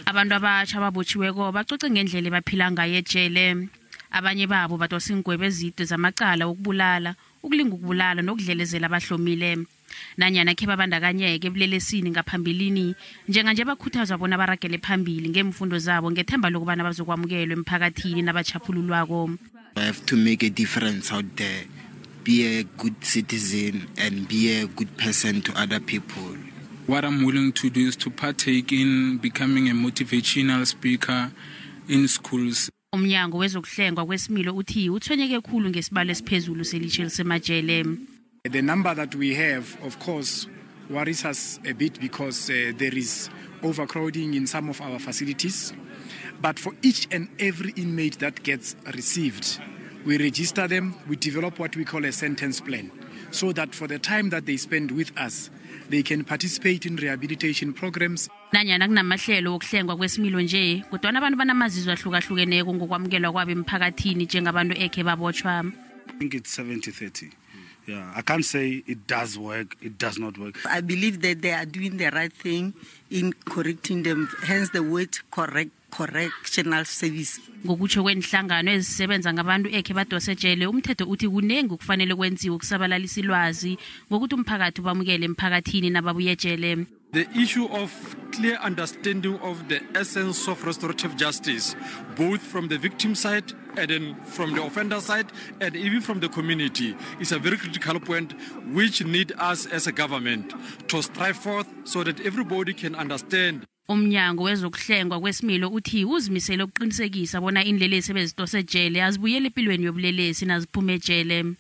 Abantu abatsha ababotshiweko bacoce ngendlela ebaphila ngayo ejele. Abanye babo badosa iingwebo ezide zamacala wokubulala, ukulinga ukubulala nokudlelezela abahlomile. Nanyana khe babandakanyeke ebulelesini ngaphambilini, njenganje bakhuthazwa bona baragele phambili ngeemfundo zabo ngethemba lokubana bazokwamukelwa emphakathini nabatjhaphululwako. I have to make a difference out there, be a good citizen and be a good person to other people. What I'm willing to do is to partake in becoming a motivational speaker in schools. Umnyango wezokuhlengwa kwesimilo uthi uthwenyeke khulu ngesibalo esiphezulu selitshe elisemajele. The number that we have, of course, worries us a bit because there is overcrowding in some of our facilities. But for each and every inmate that gets received, we register them, we develop what we call a sentence plan, so that for the time that they spend with us, they can participate in rehabilitation programs. Nanyana kunamahlelo wokuhlengwa kwesimilo nje, kodwana abantu banamazizo ahlukahlukeneko ngokwamukelwa kwabo emphakathini njengabantu ekhe babotshwa. I think it's 70-30. Yeah, I can't say it does work, it does not work. I believe that they are doing the right thing in correcting them, hence the word correct, correctional service. Ngokutsho kwenhlangano ezisebenza ngabantu ekhe badose ejele, umthetho uthi kunengi kufanele kwenziwe ukusabalalisa ilwazi ngokuthi umphakathi ubamukele emphakathini nababuye ejele. The issue of clear understanding of the essence of restorative justice, both from the victim side and then from the offender side and even from the community, is a very critical point which need us as a government to strive forth so that everybody can understand. Umnyango wezokuhlengwa kwesimilo uthi uzimisele ukuqinisekisa bona iinlelesi ebezidose ejele azibuyeli empilweni yobulelesi naziphuma ejele.